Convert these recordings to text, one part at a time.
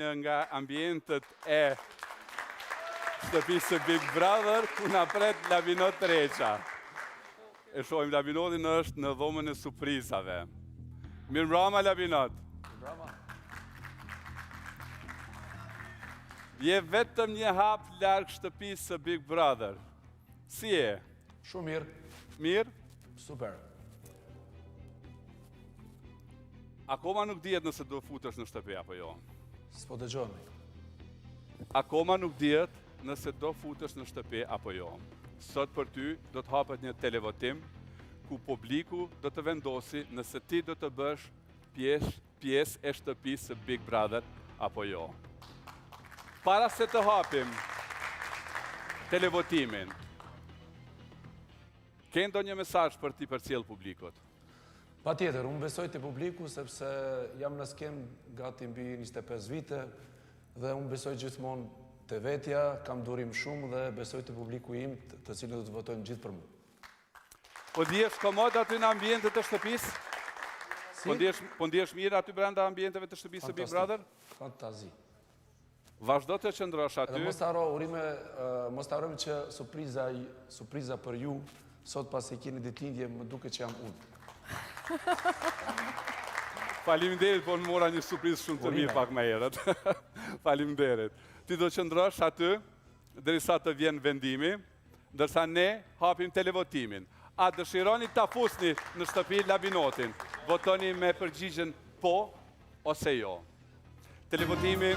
Një nga ambientet e shtëpisë së Big Brother, ku na pret Labinot Rexha. E shohim Labinotin është në dhomën e surprizave. Mirëmbrama Labinot. Mirëmbrama. Je vetëm një hap larg shtëpisë së Big Brother. Si je? Shumë mirë. Mirë? Super. Akoma nuk dihet nëse do futesh në shtëpi apo jo. S'po dëgjohemi. Akoma nuk dihet nëse do futesh në shtëpi apo jo. Sot për ty do të hapet një televotim ku publiku do të vendosi nëse ti do të bësh pjesë pjesë e shtëpisë së Big Brother apo jo. Para se të hapim televotimin, ke ndonjë mesazh për t'i përcjellë publikut? Patjetër, unë besoj te publiku sepse jam në skenë gati mbi 25 vite dhe unë besoj gjithmonë te vetja, kam durim shumë dhe besoj te publiku im të cilët do të votojnë gjithë për mua. Po ndihesh komod aty në ambientet e shtëpisë? Si? Po ndihesh, po ndihesh mirë aty brenda ambienteve të shtëpisë së Big Brother? Fantazi. Vazhdo të qëndrosh aty. Edhe mos të harro, urime, mos të harrojmë që surpriza, surpriza për ju, sot pasi keni ditëlindje, më duket që jam unë. Faleminderit, po unë mora një surprizë shumë të mirë pak më herët. Faleminderit. Ti do qëndrosh aty, derisa të vjen vendimi, ndërsa ne hapim televotimin. A dëshironi ta fusni në shtëpi Labinotin? Votoni me përgjigjen po ose jo. Televotimi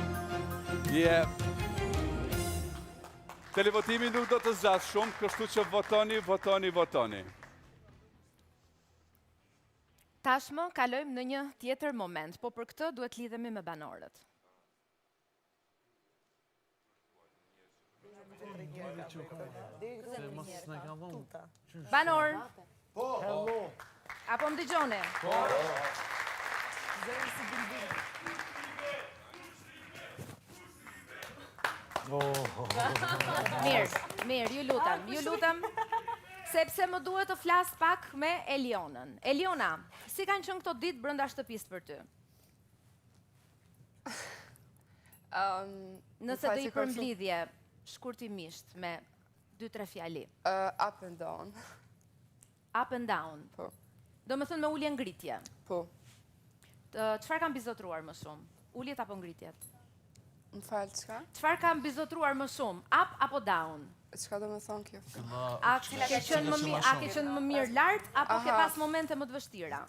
je Televotimi nuk do të zgjasë shumë, kështu që votoni, votoni, votoni. Tashmë kalojmë në një tjetër moment, po për këtë duhet lidhemi me banorët. Banorë. Po. Hello. A po më dëgjoni? Po. Mirë, mirë, ju lutem, ju lutem, sepse më duhet të flas pak me Elionën. Eliona, si kanë qenë këto ditë brenda shtëpisë për ty? Nëse do i përmblidhje shkurtimisht me 2-3 fjali. Up and down. Up and down. Po. Domethënë me ulje ngritje. Po. Çfarë ka mbizotëruar më shumë? Uljet apo ngritjet? Më fal, çka? Çfarë ka mbizotëruar më shumë? Up apo down? Çka do me thonë kjo? A ke qenë më mirë, a ke qenë më mirë lart apo ke pas momente më të vështira?